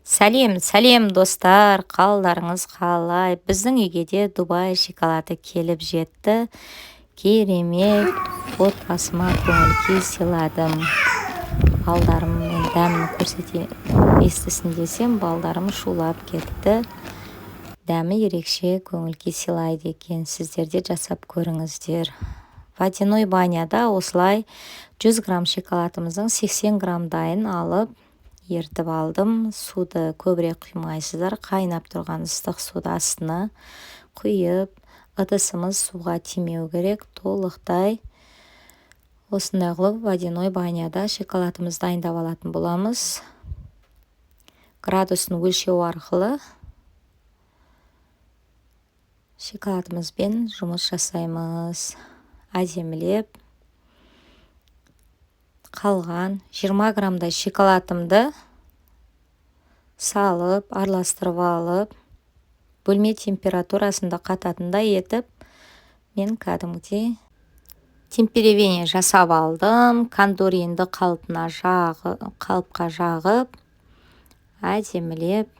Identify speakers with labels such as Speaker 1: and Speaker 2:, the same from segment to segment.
Speaker 1: Сәлем, сәлем, достар, қалдарыңыз қалай? Біздің үйге де Дубай шоколады келіп жетті. Керемет, отбасыма көңіл күй сыйладым. Балдарым мен дәмін көрсете естісін десем, балдарым шулап кетті. Дәмі ерекше көңіл күй сыйлайды екен. Сіздер де жасап көріңіздер. Водяной баняда осылай 100 грамм шоколадымыздың 80 граммдайын алып ертіп алдым. Суды көбірек құймайсыздар, қайнап тұрған ыстық суды астына құйып, ыдысымыз суға тимеу керек. Толықтай осындай қылып водяной баняда шоколадымызды дайындап алатын боламыз. Градусын өлшеу арқылы шоколадымызбен жұмыс жасаймыз. Әдемілеп қалған 20 граммдай шоколадымды салып, араластырып алып, бөлме температурасында қататындай етіп, мен кәдімгідей темперирование жасап алдым. Кандуринді қалыпқа жағып, әдемілеп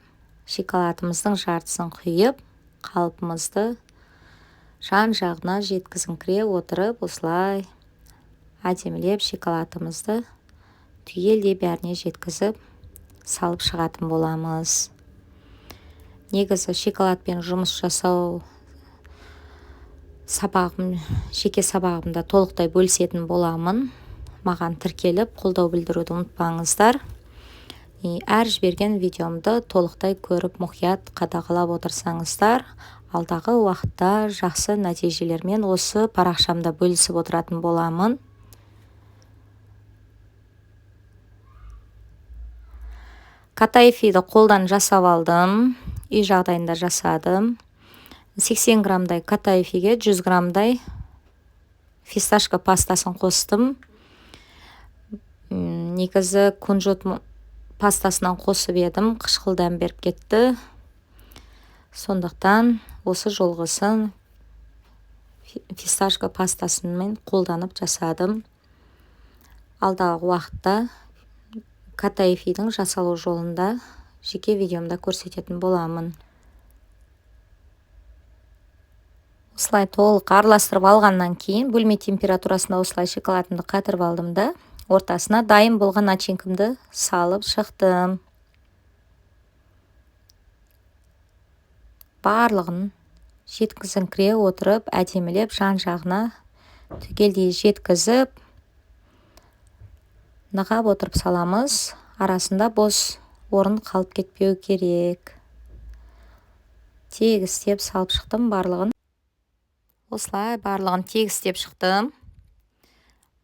Speaker 1: шоколадымыздың жартысын құйып, қалпымызды жан-жағына жеткізіңкіре отырып, осылай әдемілеп шоколадымызды түгелдей бәріне жеткізіп салып шығатын боламыз. Негізі шоколадпен жұмыс жасау сабағым, жеке сабағымда толықтай бөлісетін боламын. Маған тіркеліп, қолдау білдіруді ұмытпаңыздар. Әр жіберген видеомды толықтай көріп, мұқият қадағалап отырсаңыздар, алдағы уақытта жақсы нәтижелермен осы парақшамда бөлісіп отыратын боламын. Катаифиді қолдан жасап алдым, үй жағдайында жасадым. 80 граммдай катаифиге 100 граммдай фисташка пастасын қостым. Негізі кунжут пастасынан қосып едім, қышқыл дәм беріп кетті. Сондықтан осы жолғысын фисташка пастасымен қолданып жасадым. Алдағы уақытта катаифидің жасалу жолында жеке видеомда көрсететін боламын. Осылай толық араластырып алғаннан кейін бөлме температурасында осылай шоколадымды қатырып алдым да, ортасына дайын болған начинкамды салып шықтым. Барлығын жеткізіңкіре отырып, әдемілеп жан-жағына түгелдей жеткізіп, нығап отырып саламыз. Арасында бос орын қалып кетпеу керек. Тегістеп салып шықтым барлығын. Осылай барлығын тегістеп шықтым.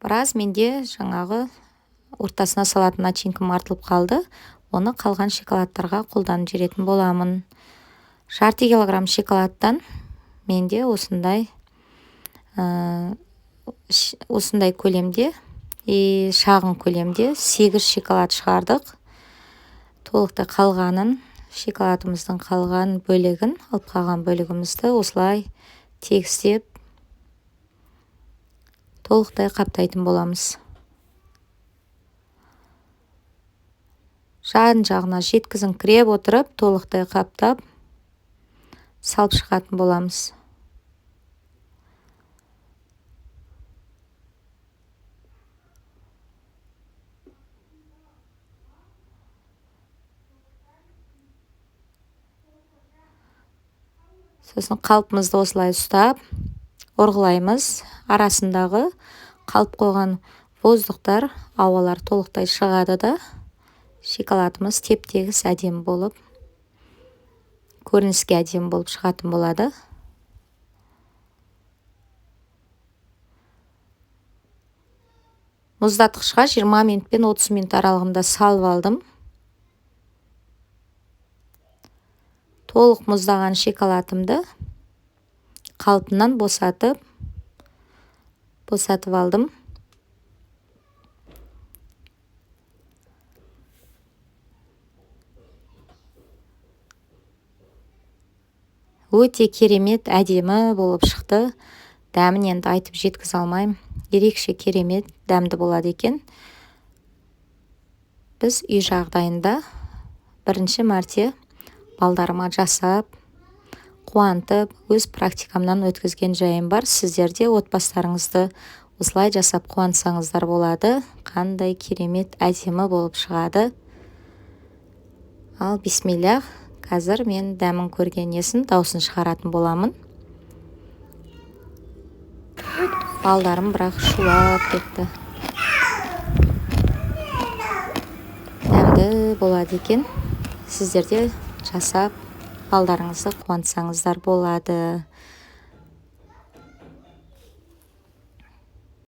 Speaker 1: Біраз менде жаңағы ортасына салатын начинкам артылып қалды. Оны қалған шоколадтарға қолданып жіберетін боламын. Жарты килограмм шоколадтан менде осындай көлемде и шағын көлемде 8 шоколад шығардық. Толықтай қалғанын, шоколадымыздың қалған бөлігін, алып қалған бөлігімізді осылай тегістеп толықтай қаптайтын боламыз. Жан-жағына жеткізіңкіреп отырып, толықтай қаптап салып шығатын боламыз. Сосын қалпымызды осылай ұстап, ұрғылаймыз. Арасындағы қалып қойған воздухтар, ауалар толықтай шығады да, шоколадымыз теп-тегіс әдемі болып, көрініске әдемі болып шығатын болады. Мұздатқышқа 20 минут пен 30 минут аралығында салып алдым. Толық мұздаған шоколадымды қалпынан босатып алдым. Өте керемет, әдемі болып шықты. Дәмін енді айтып жеткізе алмаймын. Ерекше керемет дәмді болады екен. Біз үй жағдайында Бірінші мәрте балдарыма жасап, қуантып, өз практикамнан өткізген жайым бар. Сіздер де отбасыларыңызды осылай жасап қуантсаңыздар болады. Қандай керемет әдемі болып шығады. Ал бисмиллах, қазір мен дәмін көрген несін даусын шығаратын боламын. Балдарым бірақ шулап кетті. Дәмді болады екен. Сіздер де жасап балдарыңызды қуантсаңыздар болады.